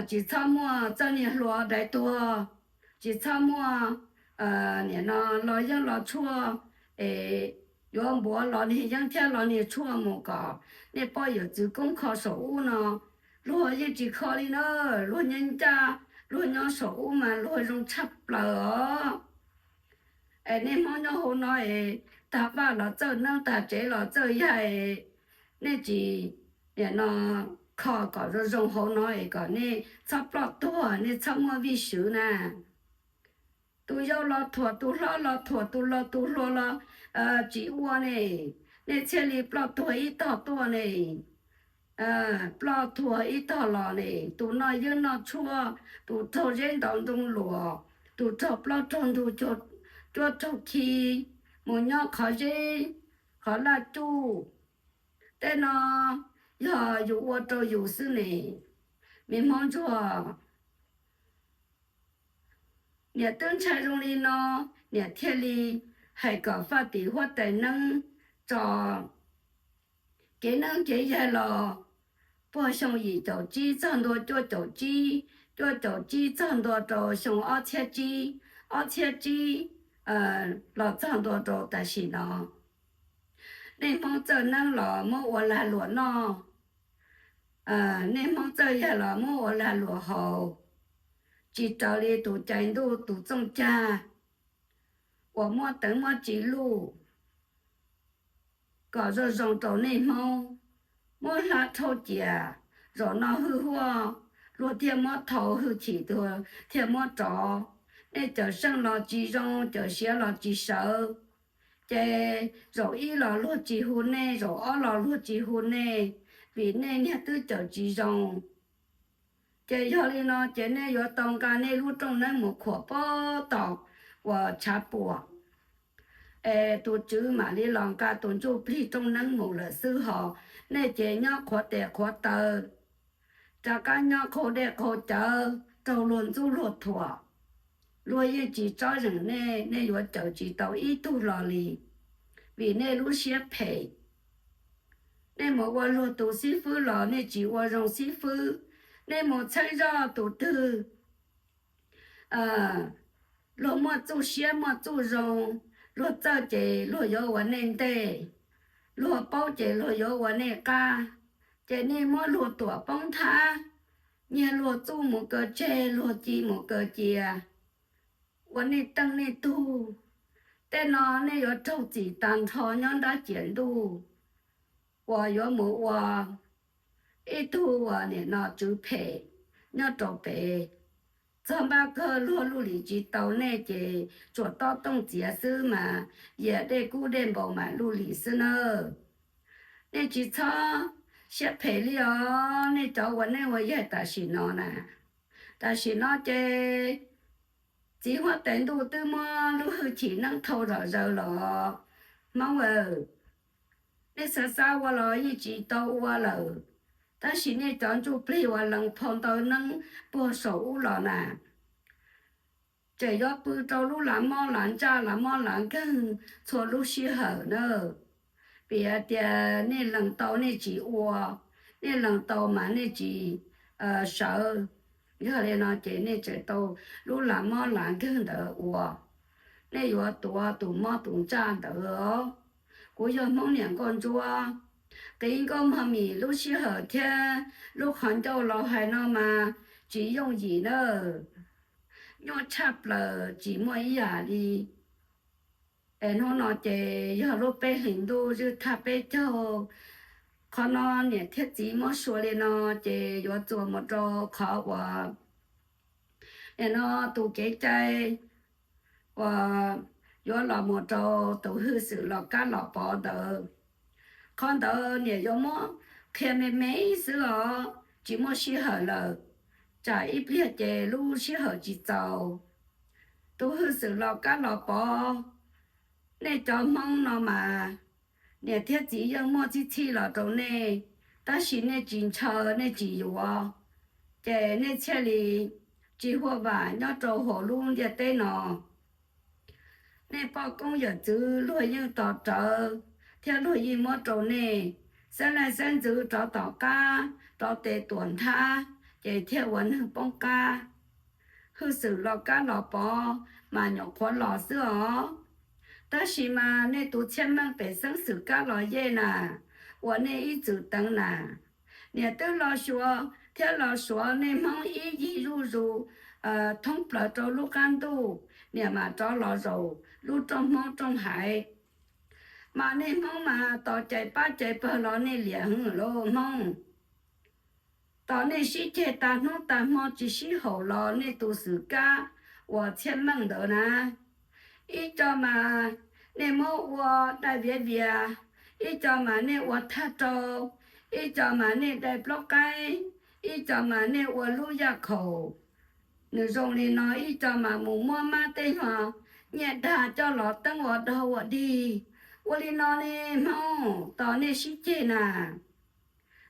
tsis txhob muaj txoj niag hlua dai tuag, tsis txhob muaj nim no lo yeeb lo tshuaj es yuav npuav lo niag yeeb thiab lo niag tshuaj mus kom nej poj yawm txwv koob kho saum ub no. Luag yeej tsis kho li na, luag nyob ncaj, luag nyob saum ub mas luag zoo tshaj plaws os. Es nej Hmoob nyob hauv no es tag vaj los txawj neeb tag tsev los txawj yaig, nej tsis nim no kho kom zoo zoo hauv no es kom nej txhob ploj tuag, nej txhob muaj vij sw na. Tus yau los thuam, tus hlob los thuam, tus laus tus hluas los tsis ua ne, nej thiaj li ploj tuag ib tog tuaj ne. Ploj tuag ib tog los ne, tus noj yeeb noj tshuaj, tus raug zeb ntaus ntoo luam, tus raug plaub raug ntug, cuab raug khi, mus nyob qhov zeb, qhov laj cuj. Tej no yog yus ua rau yus xwb ne, me Hmoob Ntsuag. Niam twb ntshai zoo li no, niam thiaj li hais kom faj tim huab tais neeb tso kev neeb kev yaig los puag xyoo yim caum tsib txog ntua cuaj caum tsib, cuaj caum tsib txog ntua rau xyoo ob txhiab tsib, ob txhiab tsib los txog ntua rau tam sim no. Nej Hmoob txawj neeb los muab ua lag luam noj, nej Hmoob txawj yaig los muab ua lag luam haus, tsis raws li tus cai ntuj tus txooj cag uas muab teev muab tsiv luj kom zoo zoo rau nej Hmoob. Muab hlab rhaub cia, zaum no hwj huaj luag thiaj muab thau, hwj chim thiaj muab rov. Nej cawm seej los tsis zoo, cawm siav los tsis sawv, ces zaum ib los luag tsis hu nej, zaum ob los luag tsis hu nej, vim nej niag twb cawm tsis zoo. Ces yog li no ces nej yuav tau nqa nej lub rooj neeb mus khuam pab tom uas tshav puam, es tus tswv mam li los nqa tus ntsuj plig rooj neeb mus lawm xwb hos. Nej ces nyob qhuav tes qhuav taw, rov qab nyob qaug dej qaug cawv raug luag ntxub luag thuam, luag yeej tsis tsob zeem nej, nej yuav cawm tsis tau ib tug los li, vim nej lub siab phem. Nej mus ua luag tus xib fwb los nej tsis ua zoo xib fwb, nej mus txheeb zoj tus twg luag muaj txuj siab muaj txuj zoo, luag txawj ces luag yuav ua nej ntej, luag paub ces luag yuav ua nej qab, ces nej muab luag tuam poob thab, nyiag luag txuj mus kaw tseg, luag ci mus kaw cia, ua nej teej nej tug. Tej no nej yuav raug txim tag nrho nyob nrab ciam ntuj uas yuav mus ua ib tug uas nim no tswv phem nyob rau pem. Txog npaj kawg luag luj lim tsis tau nej ces tsuas tob tooj txiav xwb mas, yias dej kub dej npau mas luj lim xwb nawb. Nej tsis txhob siab phem li os, nej cov ua neej ua yaig tam sim no na. Tam sim no ces txiv huab tais ntuj twb muab lub hwj chim neeb thau zom zaws los, Hmoob aw, nej xav xav ua los yeej tsis tau ua lawm. Tab sis nej cov ntsuj plig uas lees phau ntawv neeb puag saum ub los na, tseem yuav pw rau lub lav mob lav ntsaj lav mob lav nkeeg txhua lub sij hawm na. Vim hais tias nej lees tau nej tsis ua, nej lees tau mas nej tsis sawv. Yog li no ces nej tseem tau lub lav mob lav nkeeg ntawd ua, nej yuav tuav tus mob tus ntsaj ntawd os. Kuv yog Hmoob niam nkauj ntsuab, qiv nkauj mog mim lub sij hawm thiab lub qhov ncauj los hais no mas tsis yooj yim nawb. Nyuaj tshaj plaws tsis muaj ib yam li. Es hnub no ces yog lub peb hlis ntuj zwj thaj peb caug. Qhov no niam thiab txiv muab sua li no ces yuav txuas mus rau qhov uas nim no tus kev cai uas yuav los mus rau tus hwj xwm los kab los pov ntawd. Qhov ntawd niam yuav muab qhia me me xwb os, tsis muaj sij hawm lawm, tsam ib pliag ces lub sij hawm tsis txaus. Tus hwj xwm los kab los pov, nej cov Hmoob no mas niam thiab txiv yeej muaj txhij txhij los rau nej, tab sis nej tsis ntshaw nej tsis yuav, ces nej thiaj li tsis huaj vam nyob rau hauv lub ntiaj teb no. Nej poj koob yawm txwv luag yeej tos rawv thiab luag yeej muab rau nej. Xeeb leej xeeb ntxwv rov tom qab rov tes tuam nthab ces thiaj ua neeg poob qab. Hwj xwm los kab los pov mas nyuam qhuav los xwb os. Tab sis mas nej tus txhiaj meej pem xeeb xwm kab los yej na, uas nej ib txwm teev na, niam twb los xyuas thiab los suav nej Hmoob ib yig zuj zus thoob plaws rau lub qab ntuj, niam mam rov los zaum lub rooj Hmoob rooj haiv. Mas nej Hmoob mas tos cais pab cais pawg los nej liam heev lauj Hmoob. Tos nej sib ceg tag hnub tag hmo tsis sib haum los nej tus xwm kab uas txhiaj meej ntawd na, ib co mas nej muab ua dai viav vias, ib co mas nej ua thaj rau, ib co mas nej dai plaub qaib, ib co mas nej ua lub yaj khaum. Nws zoo li no, ib co mas mus muab mab tej nyuag nyiaj dag coj los teeb ua dog ua dig. Ua li no ne Hmoob, tos nej sib ceg na.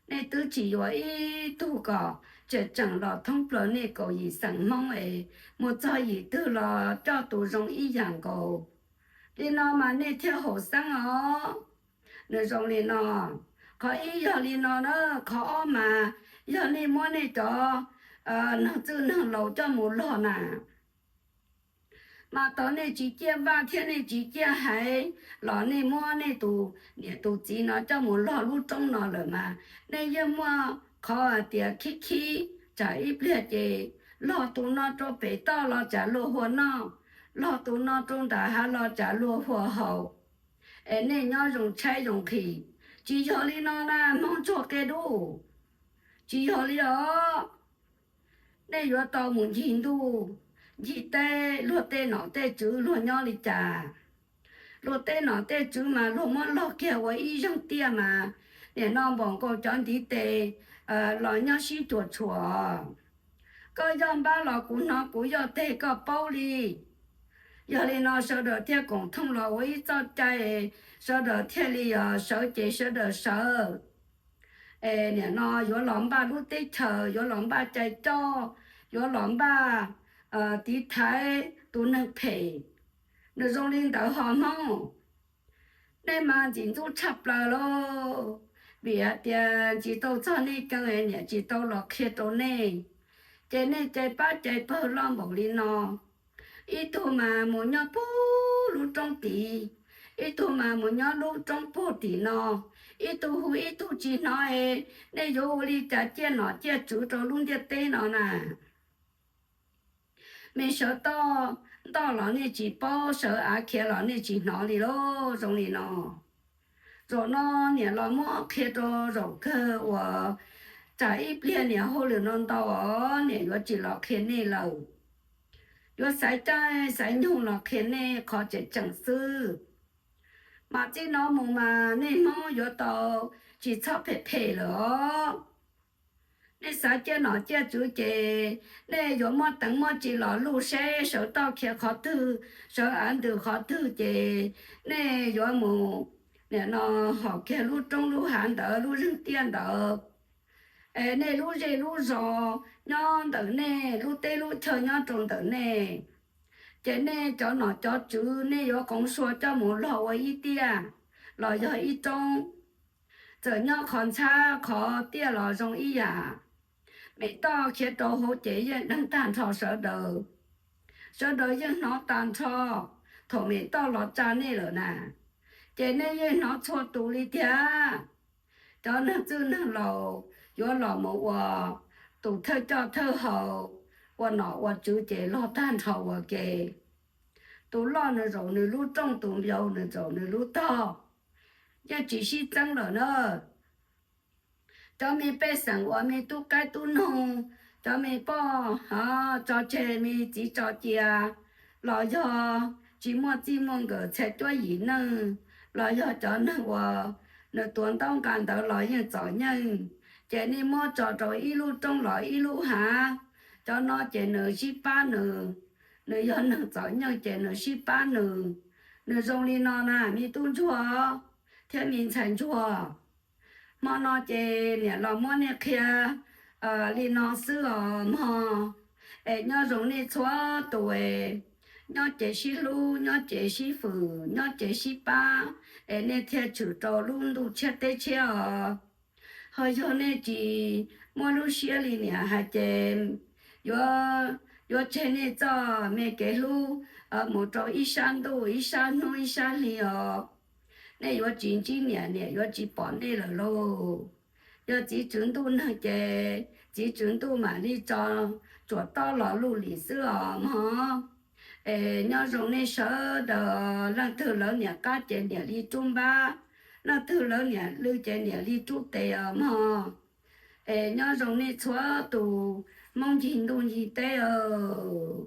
Nej twb tsis yuav ib tug kom tseem tseem los thoob plaws nej kaum yim xeem Hmoob es mus txog yim twg los coj tus zoo ib yam nkaus. Li no mas nej thiaj haum xeeb os. Nws zoo li no. Qhov ib yog li no na, qhov ob mas yog nej muab nej cov neeg txwj neeg laus coj mus log na, mas tos nej tsis ciaj vaj thiab nej tsis ciaj haiv los nej muab nej tus niam tus txiv no coj mus log lub roob no lawm mas nej yeej muaj qhov hais tias khib khib tsam ib pliag ces log tus no rau pem toj los tsam luag hua noj, log tus no rau nram hav los tsam luag hua haus, es nej nyob zoo tshaib zoo nqhis. Tsis yog li no na Hmoob ntsuag qia dub, tsis yog li os. Nej yuav tau mus ncig ntuj ncig teb, luag tej nom tej tswv luag nyob li cas. Luag tej nom tej tswv mas luag muab log kiag ua ib zaug tiaj mas nim no npaum nkaus cov ntiv tes los nyob sib cuam tshuam. Koj yoj npab los kuv hnov kuv yoj teg koj paub li. Yog li no sawv daws thiaj koom thooj los ua ib txoj cai, sawv daws thiaj li yog sawv ces sawv daws sawv. Es nim no yuav los npaj lub teb chaws, yuav los npaj cai coj, yuav los npaj tiv thaiv tus neeg phem. Nws zoo li ntawd ho Hmoob. Nej mas ntxim ntxub tshaj plaws lauj, vim hais tias ntsis tau txog nej keeb niam tsis tau los qhia rau nej, ces nej cai pab cai pawg loj npaum li no. Ib tug mas mus nyob puag lub roob tid, ib tug mas mus nyob lub roob puag tim no, ib tug hu ib tug tsis hnov es nej yuav ua li cas ciaj nom ciaj tswv rau lub ntiaj teb no na? Me sawv toj ntoj los nej tsis paub, sawv av khiav los nej tsis hnov li lauj. Zoo li no, zaum no niam los muab qhia rau zaum kawg uas tsam ib pliag niam hauj lwm no ntau os niam yuav tsis los qhia nej lawm. Yuav xaiv caij xaiv nyoog los qhia nej qhov tseem tseem xwb. Mas txij no mus mas nej Hmoob yuav tau tsis txhob phem phem lawm os. Nej xav ciaj nom ciaj tswv ces nej yuav muaj teev muaj tsis los luj seb sawv toj khiav qhov twg, sawv av ntws qhov twg ces nej yuav mus nim no hom kiag lub roob lub hav ntawd lub zeeg tiaj ntawd. Es nej lub zej lub zos nyob ntawm nej, lub teb lub chaw nyob rau ntawm nej, ces nej cov nom cov tswv nej yuav qoov sua coj mus log ua ib tiaj los yog ib roob. Txawm nyob qhov ntxhab qhov tiaj los zoo ib yam, mem toj khiav rau hauv ces yeej deeg tag nrho sawv daws. Sawv daws yeej hnov tag nrho thaum mem toj los tsa nej lawm na, ces nej yeej hnov txhua tus li tiag. Cov neeg txwj neeg laus yuav los mus ua tus thawj coj thawj haus, ua nom ua tswv ces log tag nrho ua ke. Tus loj nws zaum nws lub rooj, tus yau nws zaum nws lub tog, yeej tsis sib txeeb lawm na. Cov me pej xeem uas me tub qaib tub noog, cov me poj tso tseg me txiv tso cia, los yog tsis muaj txij muaj nkawm txhais cuab yim neej, los yog cov neeg uas nws tuav ntaub nqa ntawv los yeej txom nyem, ces nej muab tso rau ib lub roob los ib lub hav. Cov no ces nws sib pab nws, nws yog neeg txom nyem ces nws sib pab nws. Nws zoo li no na me tub ntsuag thiab me ntxhais ntsuag. Hmo no ces niam los muab nej qhia li no xwb os mog. Es nyob zoo nej txhua tus es, nyob ces sib hlub, nyob ces sib fwm, nyob ces sib pab, es nej thiaj tshwm rau lub ntuj tshiab teb tshiab os. Ho yog nej tsis muaj lub siab li niam hais ces yuav, yuav tseg nej txoj me kev hlub mus rau ib sab ntuj ib sab hnub ib sab hli os. Nej yuav tsis ntsib niam, niam yuav tsis pom nej lawm lauj. Yog txiv tswv ntuj neeg ces txiv tswv ntuj mam li tso tsuam tob los luj lim xwb os mog. Es nyob zoo nej sawv daws, leej twg lawv niam qab ces niam li rub npab, leej twg lawv niam lw ces niam li rub tes os mog. Es nyob zoo nej txhua tus Hmoob ncig ntuj ncig teb os.